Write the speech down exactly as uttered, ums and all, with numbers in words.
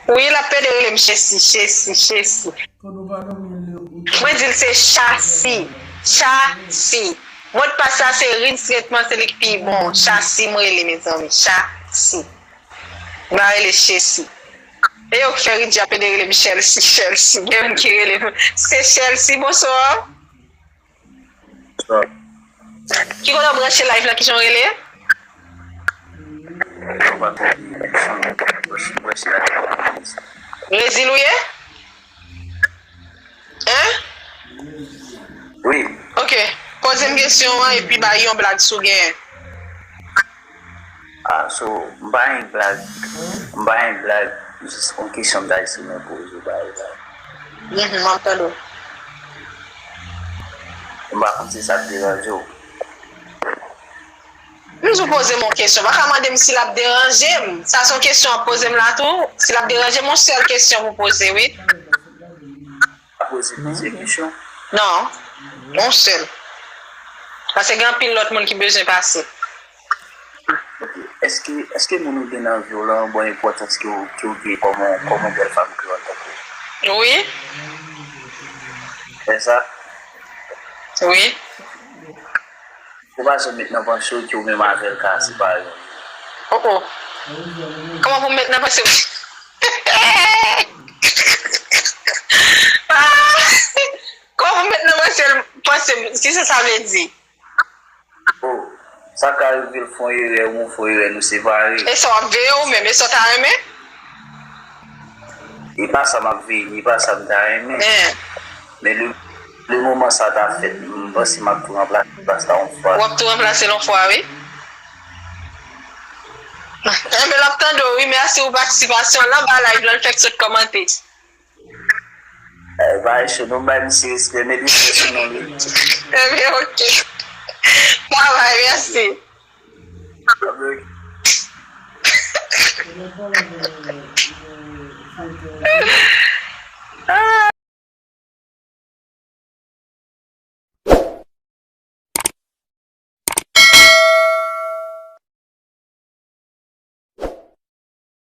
Wi, l ap pede rele m Chesi, Chesi, Chesi. Mwen di l se Chasi. Chasi. Modpas la se Rin Stretman, se li k pi bon. Chasi, mwen rele, mezanmi. Chasi. M pa rele Chesi. E yo k fè Ridja pede rele m Chelsea, Chelsea. Gen moun ki rele m. Se Chelsea, bonswa. Ki kote w branche live la, ki jan w rele? Brezil ou ye? Hein? Wi. Ok. Poze m kesyon an epi bay yon blag si w genyen. Ah, so, m pa gen blag. M pa gen blag. Jis yon kesyon m ta eseye mwen poze w, pa egzanp. Mhm, m ap tande w. M pa konn si sa ap deranje w. M di w poze m yon kesyon. Pa ka mande m si l ap deranje m. Sa se yon kesyon w ap poze m la tou. Si l ap deranje m, yon sèl kesyon pou poze, wi. Pa poze plizyè kesyon. Non. Yon sèl. Paske gen anpil lòt moun ki bezwen pase. Ok. Èske, èske moun ou gen nan vi w lan ba w enpòtans ke w, ke w gen kòm yon, kòm yon bèl fanm kreyòl tankou w? Wi. Fè sa? Wi. Ou pa janm met nan panse w ke ou menm avè l ka separe w. Oh, oh. Kòman pou m met nan panse m? Ah! Kòman pou m met nan panse l, panse m? Kisa sa vle di? Oh, sa ka rive l fè yon erè, ou fè yon erè, nou separe. E sa w ap veye ou menm? E sa w ta renmen? E pa sa m ap veye, ni pa sa m ta renmen. Men le, le moman sa ta fèt, m panse m ap tou ranplase plas la yon fwa. W ap tou ranplase l yon fwa, wi. Enben, l ap tande w, wi. Mèsi pou patisipasyon w lan, ba live lan, l fèk sot kòmante. Eh, bay cho, nou bay misye respè, met respè sou non li. Enben, ok. Babay, mèsi.